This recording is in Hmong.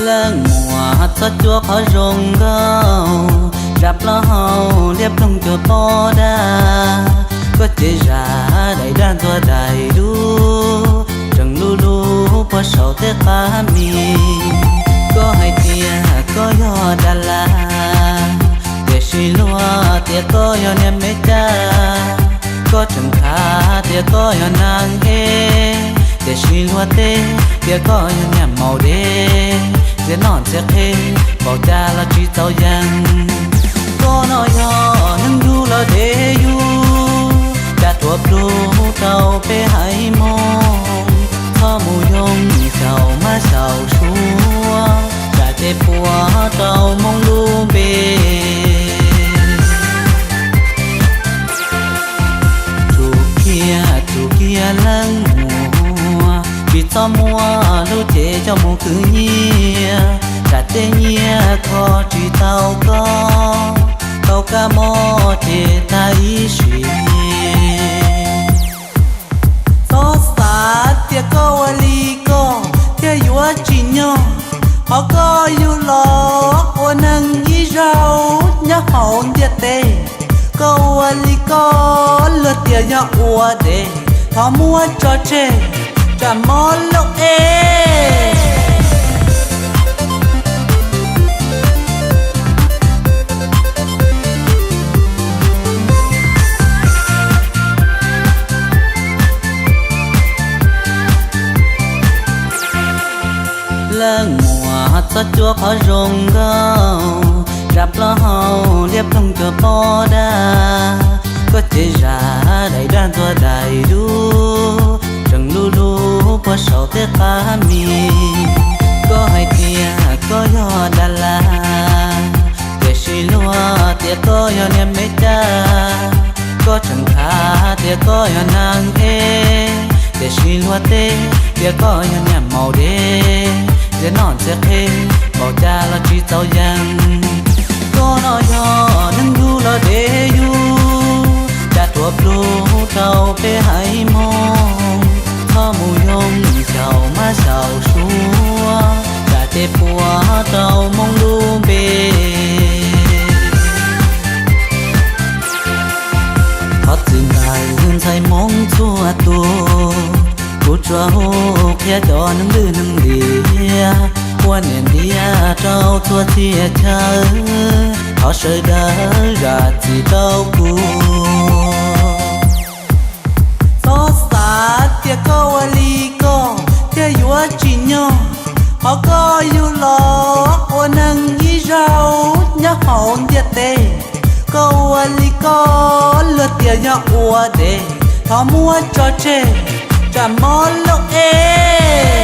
Leej muam txhob cuab qhov zoo nkauj, zam plaub hau liab ploog cuag pob dab. Koj cev zam daim dag ntxuag daim duab, tseem lub lub puag saum tej qab mis. Koj hais tias koj yog Dab Las, tiam sis luag tias koj yog niag Meskas. Koj tseem khav tias koj yog Nag Ej, tiam sis luag teb tias koj yog niag Maus Dev. Txiav noj txiav qhe, npaum cas los tsis txaus yees. Koj no yog neeg yug los dev yug, cas tuav plhu rau peb haiv Hmoob. Txhob mus yoo xyaum mab xyaum suav, tsam ces puas rau Hmoob lub npe. Tsum kiag, tsum kiag leej muam, tsis txhob muab lub cev coj mus khwv nyiaj, tsam tej nyiaj kho tsis tau koj, tau kab mob ces tag ib sim. Txhob xav tias koj ua li koj thiaj yuav tsim nyog, qhov koj yug los ua neeg ib zaug nyob hauv ntiaj teb. Koj ua li koj luag tias yog ua dev, thov muab tso tseg, tsam mob lub ev. Leej muam txhob cuab qhov zoo nkauj, zam plaub hau liab ploog cuag pob dab. Koj cev zam daim dag ntxuag daim duab, tseem lub lub puag saum tej qab mis. Koj hais tias koj yog Dab Las, tiam sis luag tias koj yog niag Meskas. Koj tseem khav tias koj yog Nag Ej, tiam sis luag teb tias koj yog niag Maus Dev. Txiav noj txiav qhe, npaum cas los tsis txaus yees. Koj no yog neeg yug los dev yug, cas tuav plhu rau peb haiv Hmoob. Txhob mus yoo xyaum mab xyaum suav, tsam ces puas rau Hmoob lub npe. Thov txim ntawm ntxhais Hmoob txhua tus, kuv tsuas hu qhia cov neeg lwj neeg liam, ua niam ntiag rau txhua txhia chaw. Thov sawv daws zam txim rau kuv. Txhob xav tias koj ua li koj thiaj yuav tsim nyog, qhov koj yug los ua neeg ib zaug nyob hauv ntiaj teb. Koj ua li koj luag tias yog ua dev, thov muab tso tseg, tsam mob lub ev.